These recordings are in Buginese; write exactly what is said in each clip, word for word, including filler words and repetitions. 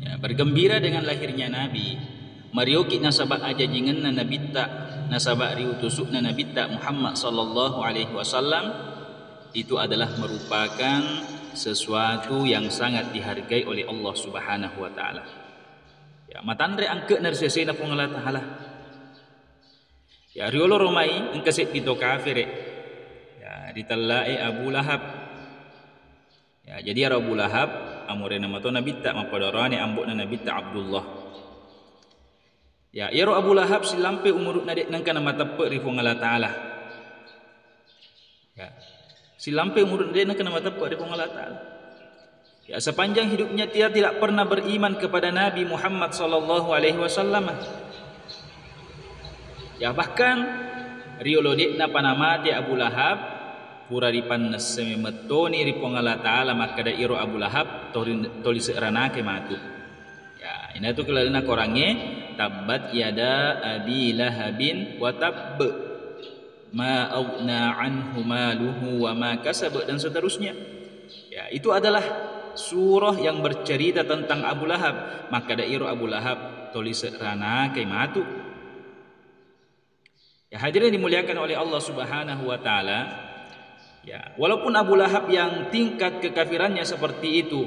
Ya, bergembira dengan lahirnya Nabi, marioki nasaba ajajingenna Nabitta, nasaba riutusukna Nabitta Muhammad sallallahu alaihi wasallam, itu adalah merupakan sesuatu yang sangat dihargai oleh Allah Subhanahu wa Ta'ala. Ya, matanre angke'na ri sesena Puang Allah Ta'ala. Ya, riolo romai engka seddi to kafere. Ya, ritellae Abu Lahab. Ya, jadi iyaro Abu Lahab, amorena mato Nabitta, mappada oroane ambo'na Nabitta Abdullah. Ya, iyaro Abu Lahab silampe umuru'na de' nengka namateppe' ri Puang Allah Ta'ala. Ya. Silampe umuru'na de' nengka namateppe' ri Puang Allah Ta'ala. Ya, sepanjang hidupnya dia tidak pernah beriman kepada Nabi Muhammad sallallahu alaihi wasallam. Ya, bahkan riolo de'napa namate Abu Lahab, pura ripannesse memettoni ri Puang Allah Ta'ala, makkeda iro Abu Lahab toli, toli se'ranake matu. Ya, inatu kelalena korangnge, "Tabbat yada Abi Lahabin wa tabb, ma aghna anhu maluhu wa ma kasab," dan seterusnya. Ya, itu adalah surah yang bercerita tentang Abu Lahab. Makkeda iro Abu Lahab toli se'ranake matu. Ya, hadirin dimuliakan oleh Allah Subhanahu wa Ta'ala, ya, walaupun Abu Lahab yang tingkat kekafirannya seperti itu,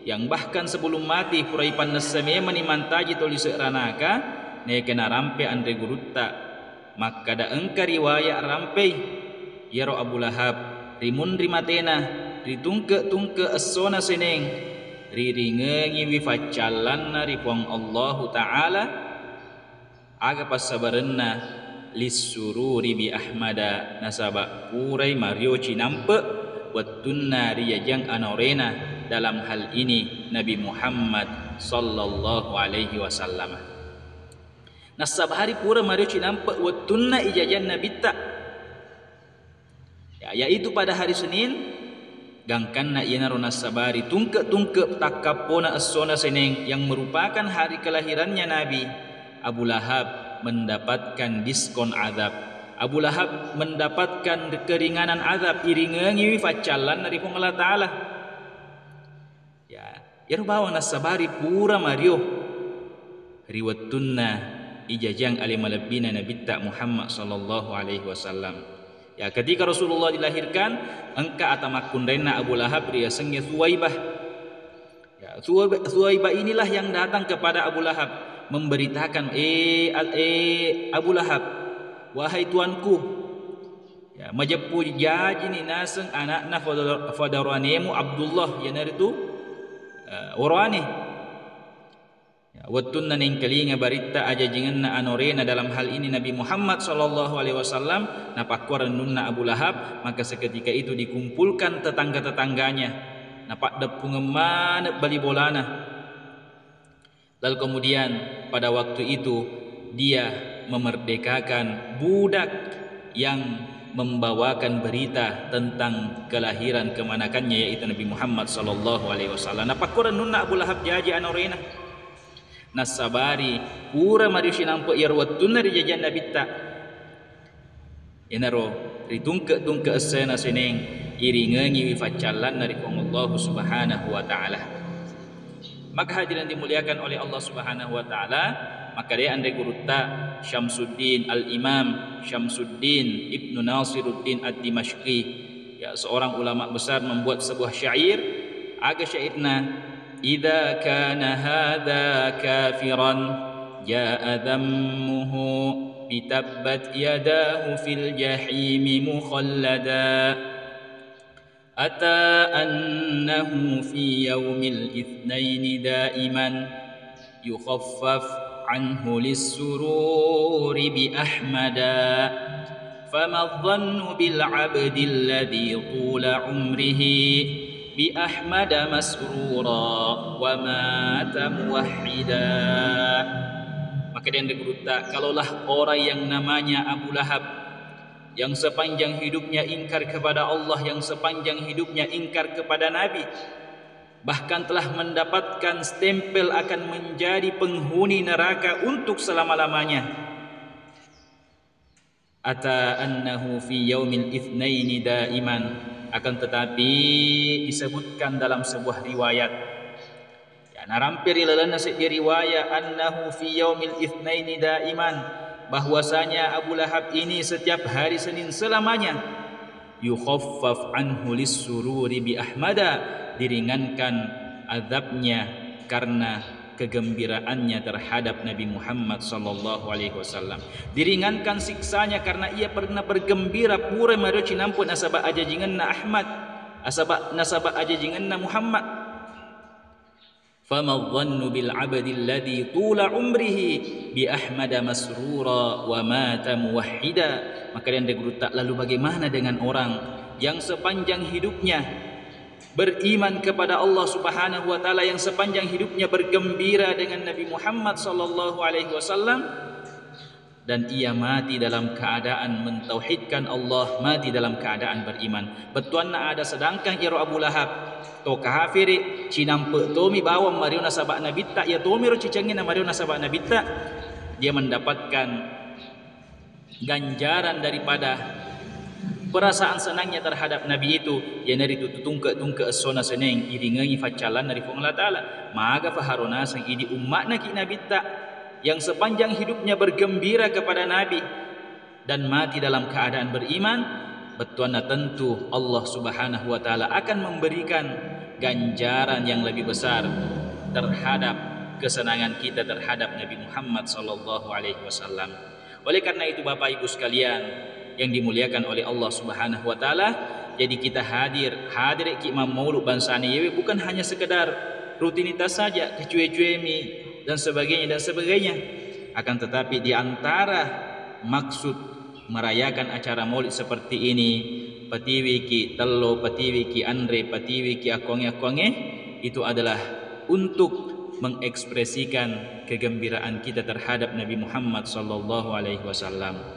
yang bahkan sebelum mati pura ipannesse memeni mantaji toli se'ranaka, neke narampe anre gurutta, makkada engka riwaya rampei iyaro Abu Lahab, rimunri matena, ritungke-tungke essona seneng, riringengiwi faccallanna ri Puang Allahu Ta'ala, Aga passabarenna? Lissururi bi Ahmada, nasaba purai mario cinampe wettunna rijajang anorena, dalam hal ini Nabi Muhammad sallallahu alaihi wasallam. Nassabari pura mario cinampe wettunna ijajang Nabitta. Ya, yaitu pada hari Senin, gangkanna iyanaro nassabari tungke-tungke takkappona essona Seneng yang merupakan hari kelahirannya Nabi, Abu Lahab mendapatkan diskon azab. Abu Lahab mendapatkan keringanan azab, iringengiwi faccallanna ri Puang Allah Ta'ala. Ya, iyaro bawang nassabari pura mario ri wettunna ijajang ale malebbina Nabitta Muhammad sallallahu alaihi wasallam. Ya, ketika Rasulullah dilahirkan, engka ata makkunrainna Abu Lahab riasengnge Thuwaibah. Ya, Thuwaib-, Thuwaibah inilah yang datang kepada Abu Lahab memberitakan, "Eh, Al-, eh, Abu Lahab, wahai tuanku, ya, majeppu jajini naseng anakna fada-, fadaroanemu Abdullah, iyanaritu, eh, woroane." Ya, wettunna nengkalinga baritta ajajingenna anorena, dalam hal ini Nabi Muhammad sallallahu alaihi wasallam, napakkuarennunna Abu Lahab, maka seketika itu dikumpulkan tetangga-tetangganya, napaddeppungeng maneng bali bolana. Lalu kemudian pada waktu itu dia memerdekakan budak yang membawakan berita tentang kelahiran kemanakannya, yaitu Nabi Muhammad sallallahu alaihi wasallam. Napakkuarennunna Abu Lahab jaji anorena. Nassabari pura mario sinampe iyaro wettunna rijajang Nabitta. Iyanaro ritungke-tungke essena Seneng, iringengiwi faccallanna ri Puang Allahu Subhanahu wa Ta'ala. Maka hadirin dimuliakan oleh Allah Subhanahu wa Ta'ala, maka de anre gurutta Syamsuddin Al-Imam Syamsuddin Ibnu Nasiruddin Ad-Dimashqi, ya, seorang ulama besar, membuat sebuah syair. Aga syairna? "Idza kana hadza kafiran, jaa dzammuhu bi tabbat yadahu fil jahimi mukhallada. Ata annahu fi yaumil itsnaini daiman, yukhaffaf anhu lissururi bi Ahmada. Fama dhannu bil abdi alladzi tula umrihi bi Ahmada masrura wa mata muwahhida." Maka de anre gurutta, kalaulah orang yang namanya Abu Lahab, yang sepanjang hidupnya ingkar kepada Allah, yang sepanjang hidupnya ingkar kepada Nabi, bahkan telah mendapatkan stempel akan menjadi penghuni neraka untuk selama-lamanya. Ata annahu fi yaumil itsnaini daiman, akan tetapi disebutkan dalam sebuah riwayat, ya, Narampe ri lalenna seddi riwaya, annahu fi yaumil itsnaini daiman, bahwasanya Abu Lahab ini setiap hari Senin selamanya yukhaffaf anhu lissururi bi Ahmada, diringankan azabnya karena kegembiraannya terhadap Nabi Muhammad sallallahu alaihi wasallam. Diringankan siksanya karena ia pernah bergembira pura mario cinampe nasaba ajajingenna Ahmad, asaba, nasaba ajajingenna Muhammad. Fama dhannu bil abdi alladhi tula umrihi bi Ahmada masrura wa mata muwahhida. Maka dianre gurutta, lalu bagaimana dengan orang yang sepanjang hidupnya beriman kepada Allah Subhanahu wa Ta'ala, yang sepanjang hidupnya bergembira dengan Nabi Muhammad sallallahu alaihi wasallam, dan ia mati dalam keadaan mentauhidkan Allah, mati dalam keadaan beriman. Bettuanna ada sedangkan iyaro Abu Lahab to kafiri, cinampe tomi bawang mario nasaba nabitta, iya tomiro cicengnge na mario nasaba nabitta, dia mendapatkan ganjaran daripada perasaan senangnya terhadap Nabi itu, iyanaritu tutungke-tungke essona seneng iringengi faccallanna ri Puang Allah Ta'ala. Maga faharo naseng idi umma'na ki Nabitta yang sepanjang hidupnya bergembira kepada Nabi dan mati dalam keadaan beriman, bettuanna tentu Allah Subhanahu wa Ta'ala akan memberikan ganjaran yang lebih besar terhadap kesenangan kita terhadap Nabi Muhammad sallallahu alaihi wasallam. Oleh karena itu, Bapak Ibu sekalian yang dimuliakan oleh Allah Subhanahu wa Ta'ala, jadi kita hadir, hadir ki mammaulu bangsana iyewe bukan hanya sekedar rutinitas saja, kecue-cuemi dan sebagainya, dan sebagainya. Akan tetapi, di antara maksud merayakan acara maulid seperti ini, patiwiki tello, patiwiki anre, patiwiki akkuange-akkuange, itu adalah untuk mengekspresikan kegembiraan kita terhadap Nabi Muhammad sallallahu alaihi wasallam.